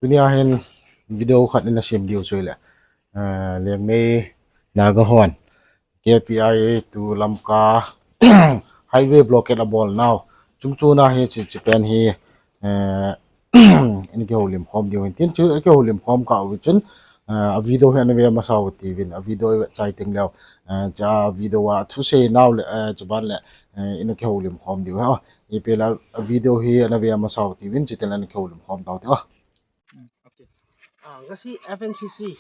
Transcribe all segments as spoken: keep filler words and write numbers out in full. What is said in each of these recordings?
Tunia hin video khat ina sem diu chu le, eh, Liangmei Naga hon K P I to Lamka highway blockade abol nau chungchon a hi chi, chi pen hi, eh, ina kihoulim khom diu hin tin chu, kihoulim khom kah u chun, eh, a video hi ana ve masa u tivin, a video i ve chai teng leu, eh, cha video a thusei nau le, eh, chuban le, eh, ina kihoulim khom diu ha. Ipi le a video hi ana ve masa u tivin, chuteng le ana kihoulim khom tau te. Okay. Ah, ngasi F N C C,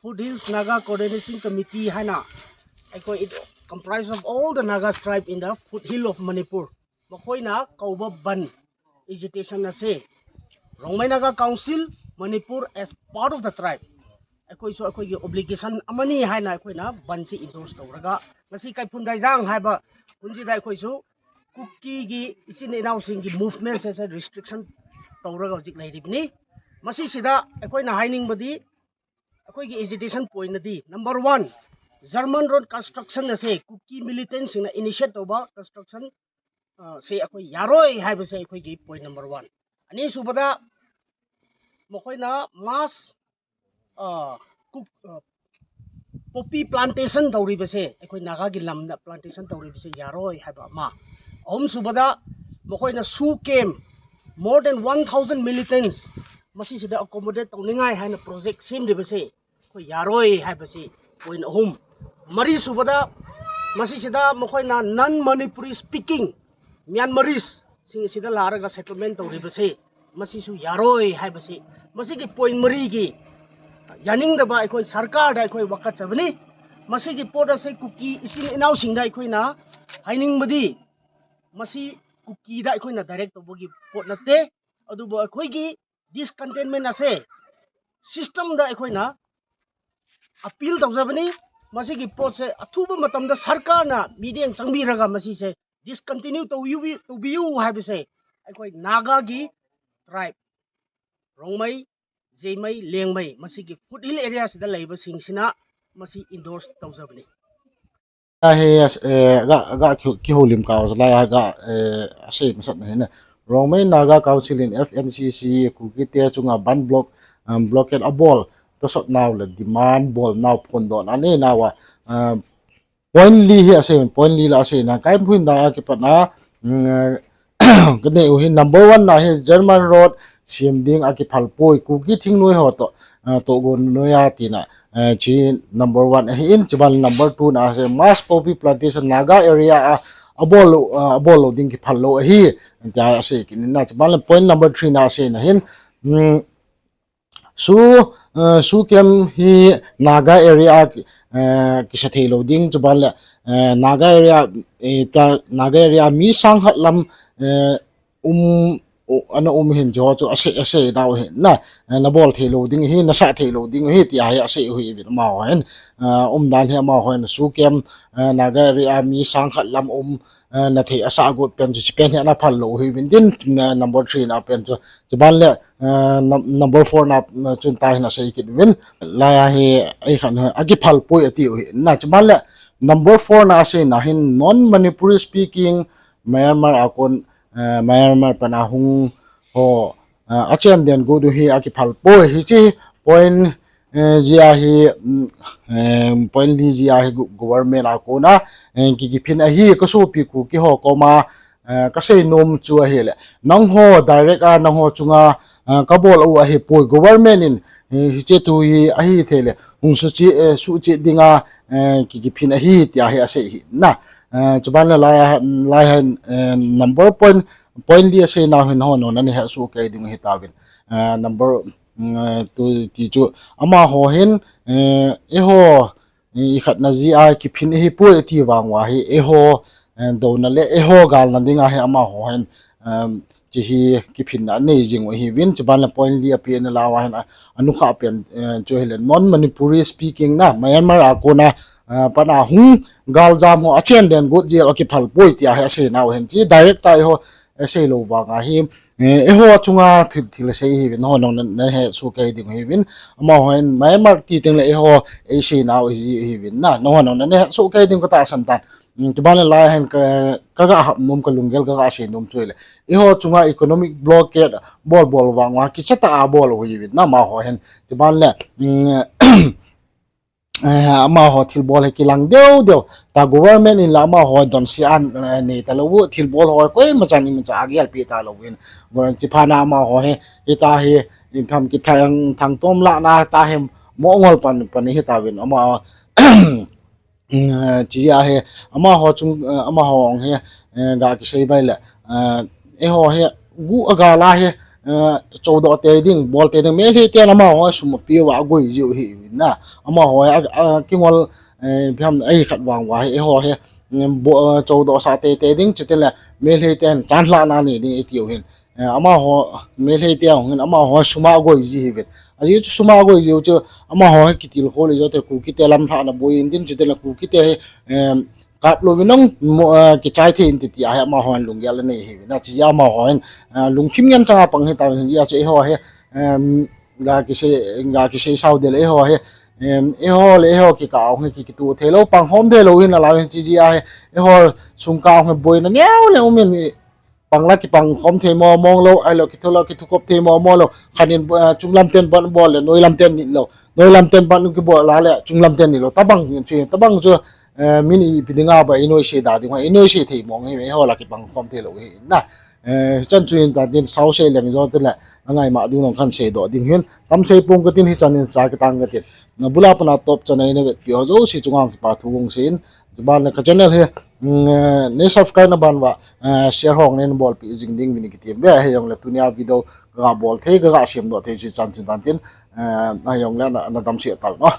Foothills Naga Coordination Committee haina, ꯑꯩꯈꯣꯏ, it comprised of all the Naga tribe in the foothill of Manipur. ꯃꯈꯣꯏꯅ ꯀꯧꯕ ꯕꯟ ꯑꯦꯖꯤꯇꯦꯁꯟ ꯑꯁꯦ Rongmei Naga Council, Manipur, as part of the tribe, ꯑꯩꯈꯣꯏꯁꯨ ꯑꯩꯈꯣꯏꯒꯤ ꯑꯣꯕ꯭ꯂꯤꯒꯦꯁꯟ ꯑꯃꯅꯤ ꯍꯥꯏꯅ ꯑꯩꯈꯣꯏꯅ ꯕꯟꯁꯤ ꯏꯟꯗꯣꯔꯁ ꯇꯧꯔꯒ, ꯉꯁꯤ ꯀꯩꯐꯨꯟ ꯗꯥꯏꯖꯥꯡ ꯍꯥꯏꯕ ꯈꯨꯟꯁꯤꯗ ꯑꯩꯈꯣꯏꯁꯨ ꯀꯨꯀꯤꯒꯤ ꯏꯆꯤꯟ ꯏꯅꯥꯎꯁꯤꯡꯒꯤ ꯃꯨꯚꯃꯦꯟꯁꯦ ꯔꯤꯁꯇ꯭ꯔꯤꯛꯁꯟ ꯇꯧꯔꯒ ꯍꯧꯖꯤꯛ ꯂꯩꯔꯤꯕꯅꯤ꯫ ꯃꯁꯤꯁꯤꯗ ꯑꯩꯈꯣꯏꯅ ꯍꯥꯏꯅꯤꯡꯕꯗꯤ, ꯑꯩꯈꯣꯏꯒꯤ ꯑꯦꯖꯤꯇꯦꯁꯟ ꯄꯣꯏꯟꯅꯗꯤ, number one, German road construction ꯑꯁꯦ ꯀꯨꯀꯤ ꯃꯤꯂꯤꯇꯦꯟꯁꯤꯡꯅ ꯏꯅꯤꯁꯤꯌꯦꯠ ꯇꯧꯕ ꯀꯟꯁꯇ꯭ꯔꯛꯁꯟ ꯁꯦ ꯑꯩꯈꯣꯏ ꯌꯥꯔꯣꯏ ꯍꯥꯏꯕꯁꯦ ꯑꯩꯈꯣꯏꯒꯤ ꯄꯣꯏꯟ ꯅꯝꯕꯔ ꯋꯥꯟ꯫ ꯑꯅꯤꯁꯨꯕꯗ, ꯃꯈꯣꯏꯅ ꯃꯥꯁ ꯄꯣꯄꯤ ꯄ꯭ꯂꯥꯟꯇꯦꯁꯟ ꯇꯧꯔꯤꯕꯁꯦ, ꯑꯩꯈꯣꯏ ꯅꯥꯒꯥꯒꯤ ꯂꯝꯗ ꯄ꯭ꯂꯥꯟꯇꯦꯁꯟ ꯇꯧꯔꯤꯕꯁꯦ ꯌꯥꯔꯣꯏ ꯍꯥꯏꯕ ꯑꯃ꯫ ꯑꯍꯨꯝꯁꯨꯕꯗ, ꯃꯈꯣꯏꯅ ꯁꯨ ꯀꯦꯝ, more than one thousand militants ꯃꯁꯤꯁꯤꯗ ꯑꯦꯀꯣꯃꯣꯗꯦꯠ ꯇꯧꯅꯤꯡꯉꯥꯏ ꯍꯥꯏꯅ ꯄ꯭ꯔꯣꯖꯦꯛ ꯁꯦꯝꯂꯤꯕꯁꯦ ꯑꯩꯈꯣꯏ ꯌꯥꯔꯣꯏ ꯍꯥꯏꯕꯁꯤ ꯄꯣꯏꯟ ꯑꯍꯨꯝ꯫ ꯃꯔꯤꯁꯨꯕꯗ, ꯃꯁꯤꯁꯤꯗ ꯃꯈꯣꯏꯅ ꯅꯟ ꯃꯅꯤꯄꯨꯔꯤ ꯁ꯭ꯄꯤꯀꯤꯡ ꯃ꯭ꯌꯥꯟꯃꯥꯔꯤꯁꯁꯤꯡ ꯑꯁꯤꯗ ꯂꯥꯛꯂꯒ ꯁꯦꯇꯜꯃꯦꯟ ꯇꯧꯔꯤꯕꯁꯦ, ꯃꯁꯤꯁꯨ ꯌꯥꯔꯣꯏ ꯍꯥꯏꯕꯁꯤ, ꯃꯁꯤꯒꯤ ꯄꯣꯏꯟ ꯃꯔꯤꯒꯤ ꯌꯥꯅꯤꯡꯗꯕ ꯑꯩꯈꯣꯏ ꯁꯔꯀꯥꯔꯗ ꯑꯩꯈꯣꯏ ꯋꯥꯀꯠꯆꯕꯅꯤ꯫ ꯃꯁꯤꯒꯤ ꯄꯣꯠ ꯑꯁꯤ ꯀꯨꯀꯤ ꯏꯆꯤꯟ ꯏꯅꯥꯎꯁꯤꯡꯗ ꯑꯩꯈꯣꯏꯅ ꯍꯥꯏꯅꯤꯡꯕꯗꯤ, ꯃꯁꯤ ꯀꯨꯀꯤꯗ ꯑꯩꯈꯣꯏꯅ ꯗꯥꯏꯔꯦꯛ ꯇꯧꯕꯒꯤ ꯄꯣꯠ ꯅꯠꯇꯦ, ꯑꯗꯨꯕꯨ ꯑꯩꯈꯣꯏꯒꯤ ꯗꯤꯁꯀꯟꯇꯦꯟꯃꯦꯟ ꯑꯁꯦ ꯁꯤꯁꯇꯦꯝꯗ ꯑꯩꯈꯣꯏꯅ ꯑꯄꯤꯜ ꯇꯧꯖꯕꯅꯤ꯫ ꯃꯁꯤꯒꯤ ꯄꯣꯠꯁꯦ ꯑꯊꯨꯕ ꯃꯇꯝꯗ ꯁꯔꯀꯥꯔꯅ ꯃꯤꯠꯌꯦꯡ ꯆꯪꯕꯤꯔꯒ ꯃꯁꯤꯁꯦ ꯗꯤꯁꯀꯟꯇꯤꯅ꯭ꯌꯨ ꯇꯧꯕꯤꯌꯨ, ꯇꯧꯕꯤꯌꯨ ꯍꯥꯏꯕꯁꯦ ꯑꯩꯈꯣꯏ ꯅꯥꯒꯥꯒꯤ ꯇ꯭ꯔꯥꯏꯕ, ꯔꯣꯡꯃꯩ, ꯖꯦꯃꯩ, ꯂꯦꯡꯃꯩ, ꯃꯁꯤꯒꯤ ꯐꯨꯠ ꯍꯤꯜ ꯑꯦꯔꯤꯌꯥꯁꯤꯗ ꯂꯩꯕꯁꯤꯡꯁꯤꯅ ꯃꯁꯤ ꯏꯟꯗꯣꯔꯁ ꯇꯧꯖꯕꯅꯤ꯫ Ahi, eh, ga, ga ki, kihoulim kah u lai a ga, eh, asei masat na hin. Rongmei Naga Council in F N C C Kuki te chunga ban block, um, blockade abol, tosot nau le demand bol nau phondohna anei nau a, um, point li hi asei, point li la asei na, kai phuin da a kipat na, mm, ka nei u hi number one na hi German road sem ding a kiphal poi, Kuki thingnoi ho toh, ah, tohgon noi a tina, eh, chi number one ahi in, chuban number two na asei mass poppy plantation Naga area a, abol lou, ah, abol lou ding kiphal lou ahi, tia asei kit in na, chuban point number three na asei na hin, mm, Su, eh, su camp hi Naga area, eh, kisa thei lou ding, chuban le, eh, Naga area, eh, ta, Naga area mi sang khat lam, eh, um, u-, ana um hin jo chu asei, asei nau hin na, eh, na bol thei lou ding hi, na sah thei lou ding hi, tia hi asei u hi vin amaho hin, eh, umdan hi amaho hin su camp, eh, Naga area mi sang khat lam um, eh, na thei asah got pen chu, chi pen hi ana phal lou hi vin tin, eh, number three na pen chu, chuban le, eh, num-, number four na, na chun ta hin asei kit vin. Lai a hi, ei khan hi, akiphal poi ati u hi. Na chuban le, number four na asei na hin non Manipuri speaking Myanmar a kon, eh, Myanmar pan a hung ho, eh, achen den got u hi akiphal poi hi chi point, eh, jia hi, mm, eh, point li jia hi gu-, government a kona, eh, ki, kiphin ahi, ka sopi Kuki ho koma, eh, ka sei nom chu ahi le. Nangho direct a, nangho chunga, eh, ka bol u ahi poi, government in, eh, hiche thu hi ahi thei le, hung suhchet, eh, suhchet dinga, eh, ki, kiphin ahi, tia hi asei hi na. Eh, chuban le lai a, lai a, eh, number point, point li asei nau hin ho no, nani he su kei ding hi tavin. Eh, number, mm, eh, tu ti chu amaho hin, eh, eiho, eh, i khatna jia kiphin hi poi ti vang uva hi, eiho, eh, douna le eiho galna dinga hi amaho hin, um, chi hi kiphinna nei jing u hi vin, chuban le point li api na la uva hin a, anukha pen, eh, chu hi le non Manipuri speaking na, Myanmar a kona, eh, pan a hung galjam ho achen den got jia akiphal poi tia hi asei nau hin chi, direct ta eiho, eh, sei lou vang a hi, Eh, eiho chunga thil, thil sei hiuvin, nangho nang na, nahet soh kei ding hiuvin, amaho hin Myanmar ti teng le eiho, eisei nau hi, hiuvin na, nangho nang na, nahet soh kei ding katahsan tan. Hmm, chuban le lai hin ka, kaga hap nom ka lunggel kaga sei nom chu le. Eiho chunga economic blockade bol bol vang uva, kicha tah a bol u hiuvin na, amaho hin. Chuban le, hmm, eh, amaho thilbol hi kilang deu deu. Ta government in la amaho donse an, eh, nei talou u, thilbol ho koima chan imacha agel pi talou in. Government chi phat na amaho hi, hita hi, ipi ham kithang, thangtom lahna ta hi, mongol pan, pan hitauvin. Ama, mm, eh, chi ahi, amaho chung, eh, amaho ong hi, eh, ga kisei bai le, eh, eiho hi, gu aga la hi, eh, chodoh tei ding, bol tei ding, Meitei ten amaho sum apiu a agoi jiu hiuvin na. Amaho hi, a, a, kingol, eh, ipi ham, ahi khat vang uva hi, eiho hi, mm, bo, eh, chodoh sah tei tei ding, chuti le, Meitei ten, chan lhahna nei ding itiu hin. Eh, amaho, Meitei te ahung hin, amaho sum a agoi ji hiuvin. Ajeh chu sum a agoi jiu chu, amaho hi kitilkhou le jote, Kuki te lam lhahna boi in tin, chuti le Kuki te hi, em, kap louvin ong, mo, eh, kichai thei in ti ti ahi amaho hin lunggel anei hiuvin. Achi amaho hin, eh, lungthim ngen chang a pang hitauvin, hijeh a chu eiho hi, em, ga kisei, ga kisei sao ding le eiho hi, em, eiho le eiho kikah ong hi ki, kitu thei lou, pang khom thei lou hin alai hin chi jeh a hi, eiho sung kah ong hi boina neo le um in, pang la kipang khom thei mo mong lou, ahilou kithu lou, kithu khop thei mo mong lou. Khat in, eh, chunglam ten ban bol le, noilam ten nit lou. Noilam ten ban kibol la le, chunglam ten nit lou. Tabang chu, tabang chu, eh, min ipi dinga ba, inoise da ding, inoise thei mong hi, eiho la kipang khom thei lou hi na. Eh, chan chu hin ta tin, sao sei leng jo te le, angai ma ding nong khan seidoh ding hin. Tam sei pong katin hichan in cha kitang katin. Na bula pana top chan a ina vetpi ho jouse chunga kipa thu kong sei in. Chuban le ka channel hi, mm, eh, nei subscribe na ban uva, eh, share hong nei bolpi jing ding uvin kitem uve, hijongle tunia video kaga bol thei, kaga semdoh thei chu chan chun tan tin, eh, hijongle na, na damsel tauvin o.